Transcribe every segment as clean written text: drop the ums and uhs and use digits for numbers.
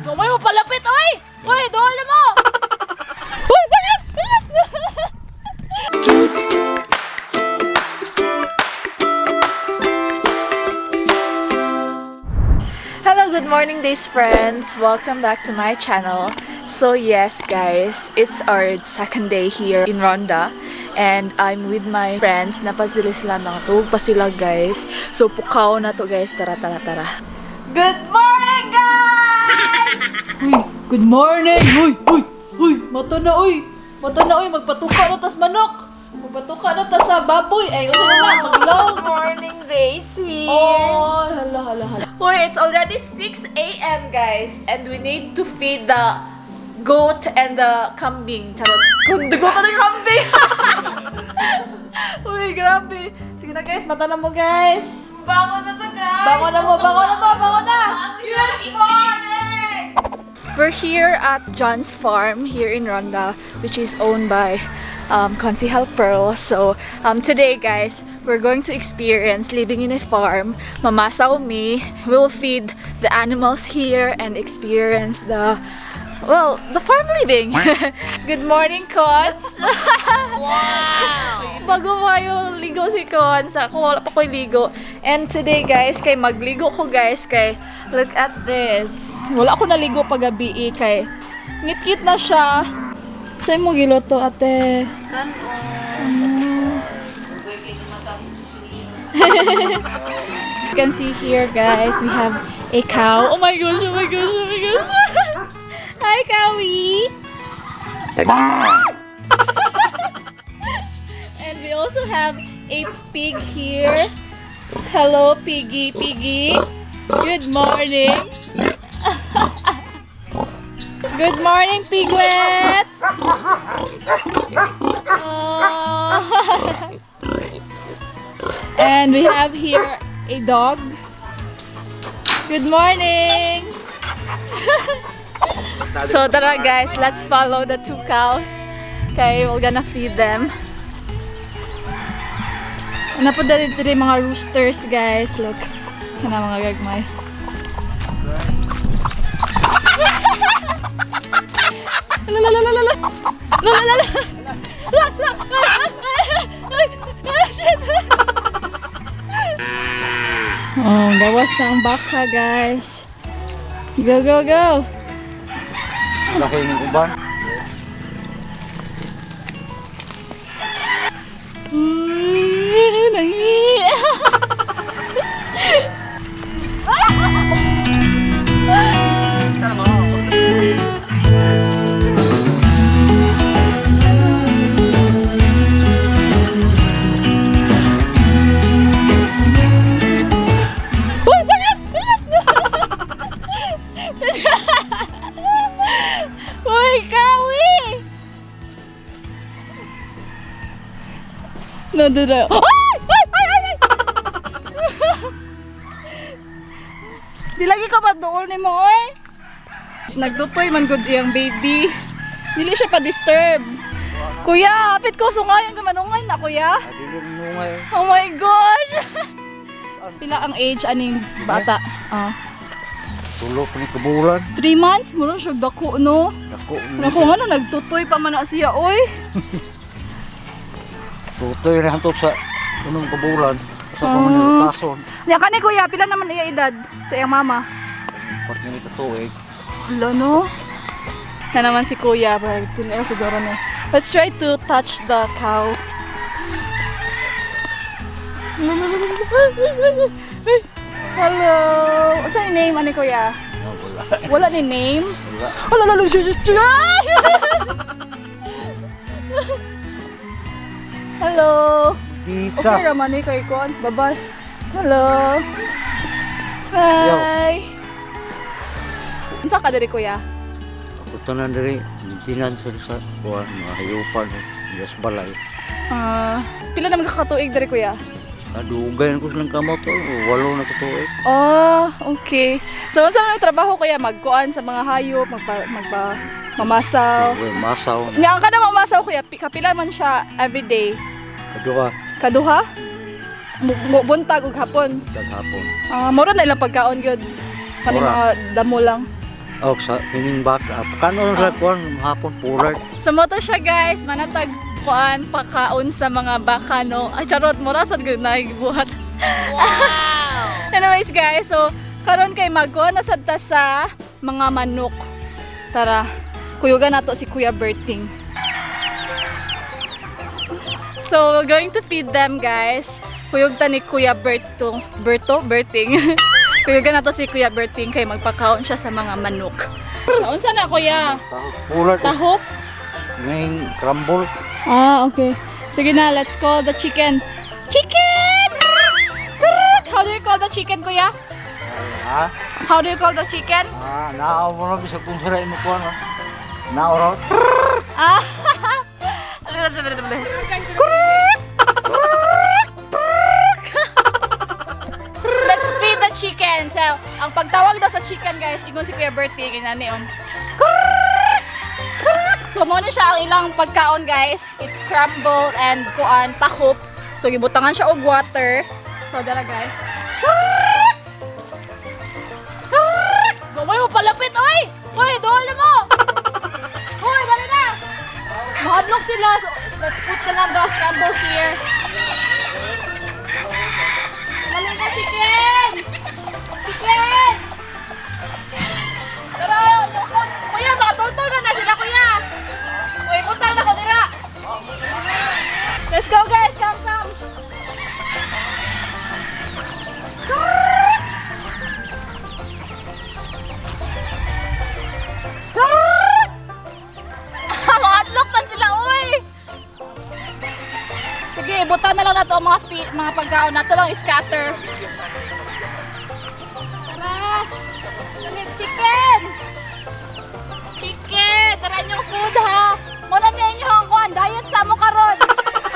Gamay mo palapit, oy! Oy, dool na mo! Uy, bakit? Bakit? Hello, good morning, days friends. Welcome back to my channel. So yes, guys, it's our second day here in Ronda. And I'm with my friends. Napasili sila, nakatulog pa sila, guys. So pukaw na to, guys. Tara, tara, tara. Good morning, guys! Uy, good morning! Uy, uy, uy, mata na, uy! Mata na, uy, magpatuka na tas manok! Magpatuka na tas sa baboy! Ay, usa na lang, maglaw! Good morning, Daisy. Oh, hala, hala, hala. Uy, it's already 6 a.m., guys. And we need to feed the goat and the kambing. Charot. The goat and the kambing! Uy, grabe. Sige na, guys. Mata na mo, guys. Bango na to, guys. Bango na mo, bango na mo, bango na! Good morning! We're here at John's farm here in Ronda, which is owned by Konsihal Pearl. So today, guys, we're going to experience living in a farm. Mamasaw me. We'll feed the animals here and experience the, well, the farm living. Good morning, Cons. Wow! Bago pa yung ligo si Cons. Ako, wala pa ko'y ligo. And today, guys, kay magligo ko, guys, kay look at this. Wala ako naligo pagabi eh, kay ngit-ngit na siya. Sa'yo mo giluto, ate? You can see here, guys, we have a cow. Oh my gosh, oh my gosh, oh my gosh. Hi, Cowie! And we also have a pig here. Hello, piggy, piggy. Good morning. Good morning, piglets. Oh. And we have here a dog. Good morning. So tara, guys, let's follow the two cows. Okay, we're gonna feed them. Ano po dali diri mga roosters, guys. Look. Kana mga gagmay. La la la la la. La la la la. La la la. Ay, ay, shit. Oh, gawas na ang baka, guys. Go, go, go. Lahi ng uban. Nangi. Uy, bakit? Bakit? Uy, kawi! No, no, no. Ay! Ay! Ay! Ay! Ay! Di lagi ka ba dool ni mo, oy? Nagdutoy man gud iyang baby. Dili siya pa-disturb. Kuya, hapit ko sungayan ka manungay na, kuya. Adiling nungay. Oh my gosh! Pila ang age aning bata? Ah. Tulo pa ni kabulan. 3 months mo siya dako, no? Dako. Naku nga no, nagtutoy pa man na siya, oy. Tutoy na hantot sa unong kabulan. Sa Ah. pamanilutason. Nya kani, kuya, pila naman iya edad sa iyang mama? Pat ni katuig. Wala, no? Na naman si kuya, pero tiniil siguro na. Let's try to touch the cow. Hello! What's your name, ani kuya? No, wala. Wala ni name? Wala. Wala, wala, wala, wala, wala. Hello! Dita. Okay raman ni kay Kon. Bye-bye. Hello. Bye. Unsa ka diri, kuya? Ako tanan diri maintenance sa kuan mga hayupan. Yes, balay. Ah, pila naman ka katuig diri, kuya? Adugay na ko silang kamot oh. 8 na ko tuig. Oh, okay. So unsa man ang trabaho, kuya, magkuan sa mga hayop, magpa, magpa mamasaw? Uy, masaw na. Nya ang kada mamasaw, kuya, kapila man siya every day? Kaduha. Kaduha? Buntag ug hapon? Kaghapon. Ah, mura na ilang pagkaon gyud. Kani Mura. mga damo lang. Oh, sa kining bak. Kano lang sila kuan hapon purag. So mo to siya, guys, manatag kuan pakaon sa mga baka, no. Ay charot, mura sad gyud na buhat. Wow. Anyways guys, so karon kay magkuan na sad ta sa mga manok. Tara, kuyugan nato si Kuya Berting. So we're going to feed them, guys. Kuyog ta ni Kuya Berto, Berto, Berting. Kuyugan nato si Kuya Berting kay magpakaon siya sa mga manok. Unsa na, kuya? Purag. Tahop? Ngayon crumble. Ah, okay. Sige na, let's call the chicken. Chicken! Krrrk! How do you call the chicken, kuya? Ha? How do you call the chicken? Ah, naaw mo lang bisag kung sira imo kuan. Oh. Naaw ra. Ah! Krrrk! Krrrk! Krrrk! Let's feed the chicken. So, ang pagtawag daw sa chicken, guys, ingon si Kuya Bertie, ganyan niyon. Krrrk! Krrrk! So, mo na siya ang ilang pagkaon, guys. It's scrambled and kuan, tahop. So, gibutangan siya og water. So, dara, guys. Krrrk! Krrrk! Gawin mo palapit, oy! Oy, dole mo! Hoy, dali na! Mahadlok sila. So, let's put na lang the scramble here. Dali na, chicken! Chicken! Tara, yung food. Kuya, baka tultol na na sila, kuya. Uy, butang na ko dira. Let's go, guys. Come, come. Mga adlok man sila, uy! Sige, butan na lang nato ang mga mga pagkaon nato lang scatter. Tara! Dali, chicken! Chicken! Tara inyong food ha! Muna niya inyo ang kuhan, diet sa mo karon.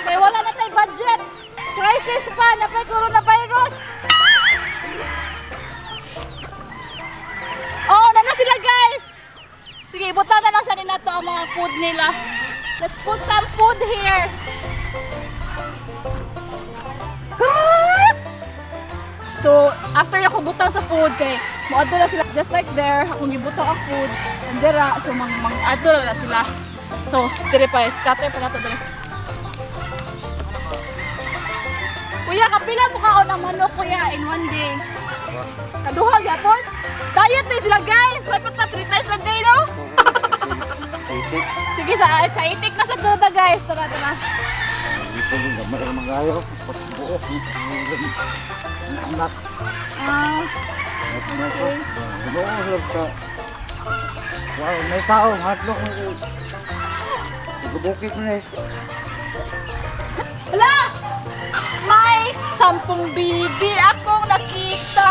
Kay wala na tay budget. Crisis pa, napay coronavirus. Oh, na na sila, guys! Sige, ibutan na lang sa nila to ang mga food nila. Let's put some food here. So, after ako butang sa food, kay moadto na sila just like there, akong gibutang ang food, and dira, so mang mang adto na sila. So, dire pa, scatter pa nato dire. Kuya, kapila mo kaon ang manok, kuya, in one day? Kaduha gyapon? Diet din sila, guys! May pata 3 times a day, no? Itik. Sige, sa itik na sa duda, guys. Tara, tara. Dito din gamay ra magayo. Buo. Anak. Ah, Okay. Ka. Wow, may tao, hadlok mo. Gubukit mo na eh. Hala! May 10 bibi akong nakita.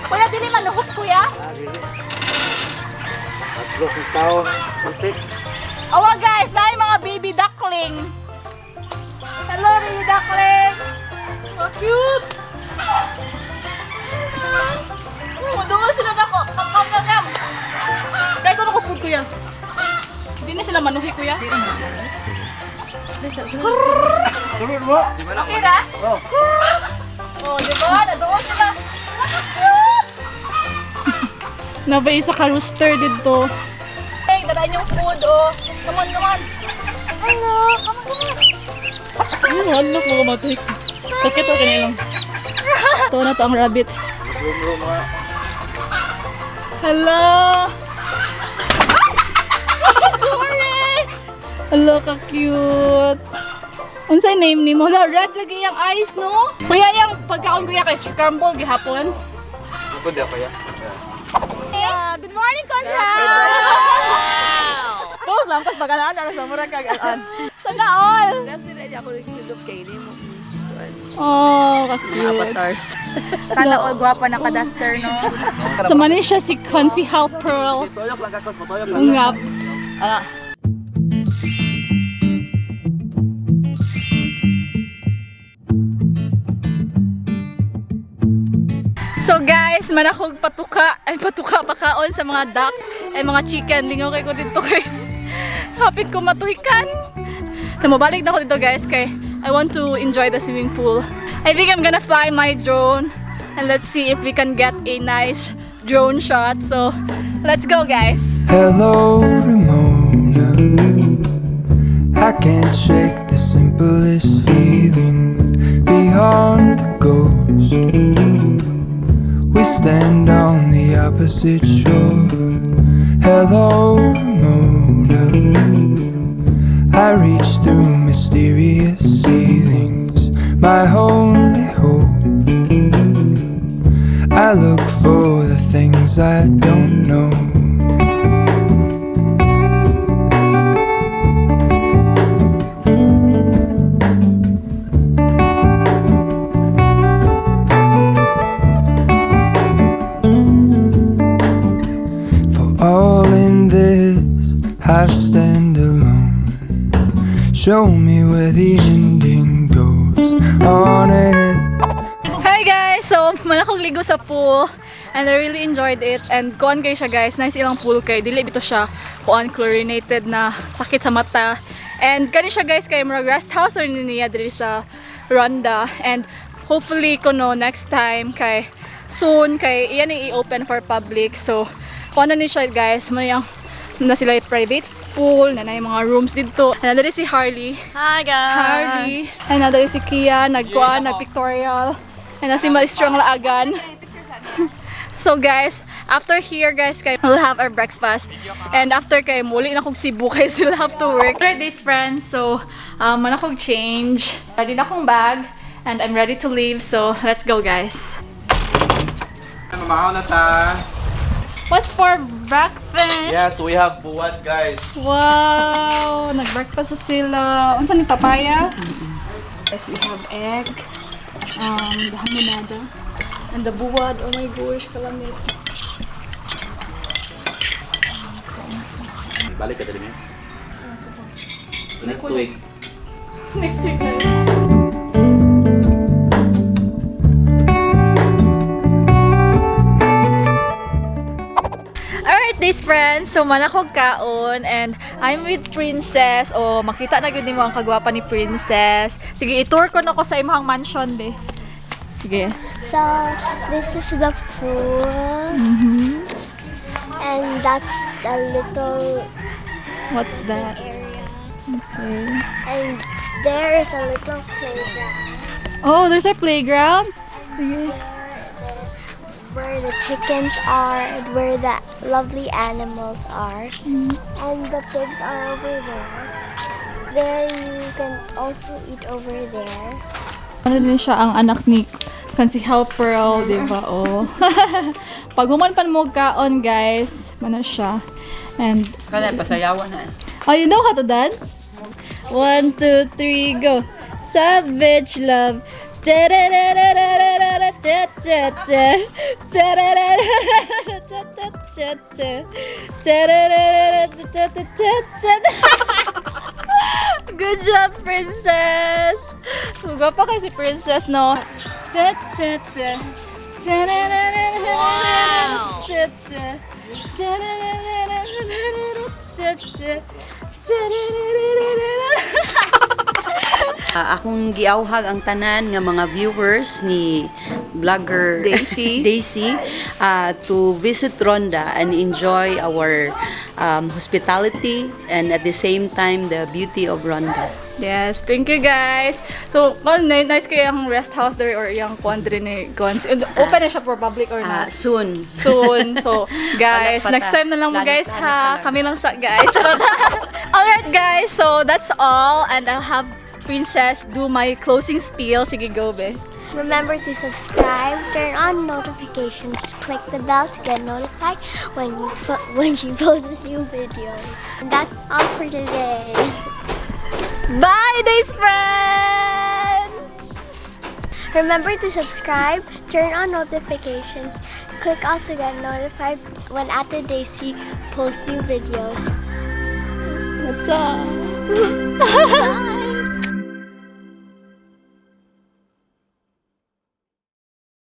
Kuya, dili manuhot, kuya. Ah, dili. Hadlok ng tao. Itik. Awa guys, dahil mga baby duckling. Hello, baby duckling. So cute. Oh, doon sila na ko. Kam, kam, kam, kam. Kaya ko na food, kuya. Hindi na sila manuhi, kuya. Sulod mo. Okay ra? Oh. Oh, di ba? Nadoon sila. Cute! Nabay isa ka rooster dito. Hey, dala yung food, oh. Come on, come on. Hello, come on, come on. Ay, hadlok mo matik. Sakit o kanilang. Ito na to ang rabbit. Rum-rum ah. Hello! Ah! Sorry! Hello, ka-cute. Unsay name ni mo? Hala, red lagi yung eyes, no? Kuya, yung pagkaon, kuya, kay scramble gihapon. Pwede ako ya. Good morning, Conrad! Pause lang, pas pag-alaan, alas na mura kag-alaan. Sana all! Kasi ready ako nagsulog kay mo. Oh, ka-cute. Avatars. Sana all gwapa na ka-duster, no? So, man siya si Consi Hal Pearl. Toyok lang kakos, toyok lang. Ungap. Ah. So guys, manakog patuka, ay patuka pakaon sa mga duck, ay mga chicken. Lingaw kay ko dito kay hapit ko matuhikan. So mobalik na ko dito, guys, kay I want to enjoy the swimming pool. I think I'm gonna fly my drone and let's see if we can get a nice drone shot. So let's go, guys. Hello, Ramona. I can't shake the simplest feeling beyond the ghost. We stand on the opposite shore. Hello, Ramona. I reach through mysterious ceilings, my only hope. I look for the things I don't know. For all in this, I stand alone. Show me where the ending goes. Honest. Hi guys! So, manakog ligo sa pool and I really enjoyed it and kuan kay siya, guys, nice ilang pool kay dili bitaw siya kuan chlorinated na sakit sa mata. And kani siya, guys, kay murag rest house or ni niya diri sa Ronda and hopefully kuno next time kay soon kay iyan ay i-open for public. So, kuan na ni siya, guys, mo yang na sila yung private pool na na yung mga rooms dito. And diri si Harley. Hi guys! Harley. Ay, nandali si Kia, nagkuan, nagpictorial. Ay, nasi Maestro ang laagan. So guys, after here guys, kay we'll have our breakfast. And after kay muli na kong Cebu kay sila have to work. Right days, friends, so man akong change. Ready na akong bag and I'm ready to leave. So let's go, guys. Mamahaw na ta. What's for breakfast? Yes, we have buwat, guys. Wow! Nag-breakfast na sila. Unsa ni papaya? Yes, we have egg, the hamonada, and the buwad. Oh my gosh, kalamit. Balik ka dali, miss. Next week. Next week na. Alright, these friends. So, manakog kaon and I'm with Princess. O, makita na gyud nimo ang kagwapa ni Princess. Sige, i-tour ko na ko sa imong mansion, be. Sige. So this is the pool, and that's the little What's that? area, Okay. and there is a little playground Oh, there's a playground. Sige. where the chickens are and where the lovely animals are, and the pigs are over there. There you can also eat over there. Ano din siya ang anak ni kan si Help Pearl, di ba? Oh. Pag human pan mo kaon, guys, mano siya. And Kana, pasayawan na. Oh, you know how to dance? One, two, three, go. Savage love. Da-da-da-da-da-da-da-da-da-da. Da-da-da-da-da-da-da-da. Da-da-da-da-da-da-da-da. Good job, Princess! Gwapa kay si Princess, no? Da-da-da. Da-da-da-da-da-da-da-da. Da-da-da-da-da-da-da-da. Da-da-da-da-da-da. Akong giawhag ang tanan nga mga viewers ni vlogger Daisy. Daisy to visit Ronda and enjoy our hospitality and at the same time the beauty of Ronda. Yes, thank you guys. So, kung nice kayo ang rest house there or yung kuan diri ni Gons. Open na siya for public or not? Soon. Soon. So, guys, Wala pa next ta. time na lang mo Plano- guys plano ha. pa lang. Kami lang sa guys. Charot. Alright guys, so that's all and I'll have Princess do my closing spiel. Sige, go be. Remember to subscribe, turn on notifications, click the bell to get notified when she posts new videos. And that's all for today. Bye, days friends! Remember to subscribe, turn on notifications, click all to get notified when Ate Daisy posts new videos. What's up? Bye!